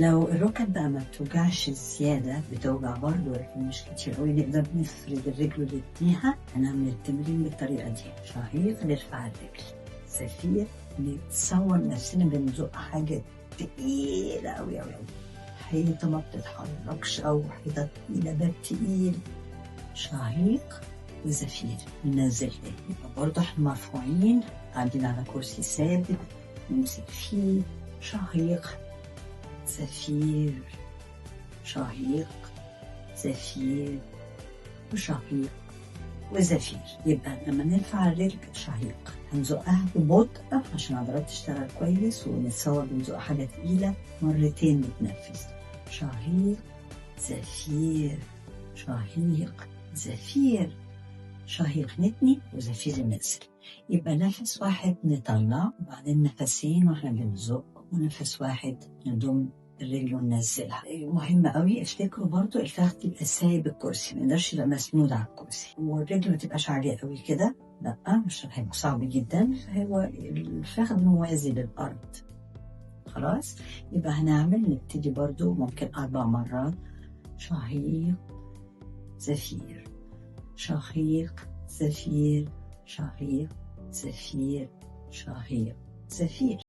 لو الركب بقى ما بتوجعش زيادة، بتوجع برضه ولكن مش كتير قوي، نقدر نفرد الرجل ونتنيها. هنعمل التمرين بالطريقة دي: شهيق نرفع الرجل، زفير نتصور نفسنا بنزق حاجة تقيلة أوي أوي أوي، حيطة ما بتتحركش أو حيطة تقيلة، باب تقيل. شهيق وزفير ننزل تاني. يبقى برضه احنا مرفوعين قاعدين على كرسي ثابت نمسك فيه. شهيق زفير، شهيق زفير، وشهيق وزفير. يبقى لما نرفع الرجل شهيق هنزقها ببطء عشان العضلات تشتغل كويس، ونتصور بنزق حاجة تقيلة. مرتين نتنفس، شهيق زفير، شهيق زفير، شهيق نتني وزفير ننزل. يبقى نفس واحد نطلع، وبعدين نفسين واحنا بنزق، ونفس واحد نضم الرجل وننزلها. مهم قوي افتكروا برضو الفخذ يبقى سايب الكرسي، ما يقدرش يبقى مسنود على الكرسي، والرجل ما تبقاش عالية قوي كده، لا مش هيبقى صعب جدا. فهو الفخذ موازي للأرض. خلاص يبقى هنعمل نبتدي برضو ممكن 4 مرات. شهيق زفير، شهيق زفير، شهيق زفير، شهيق زفير.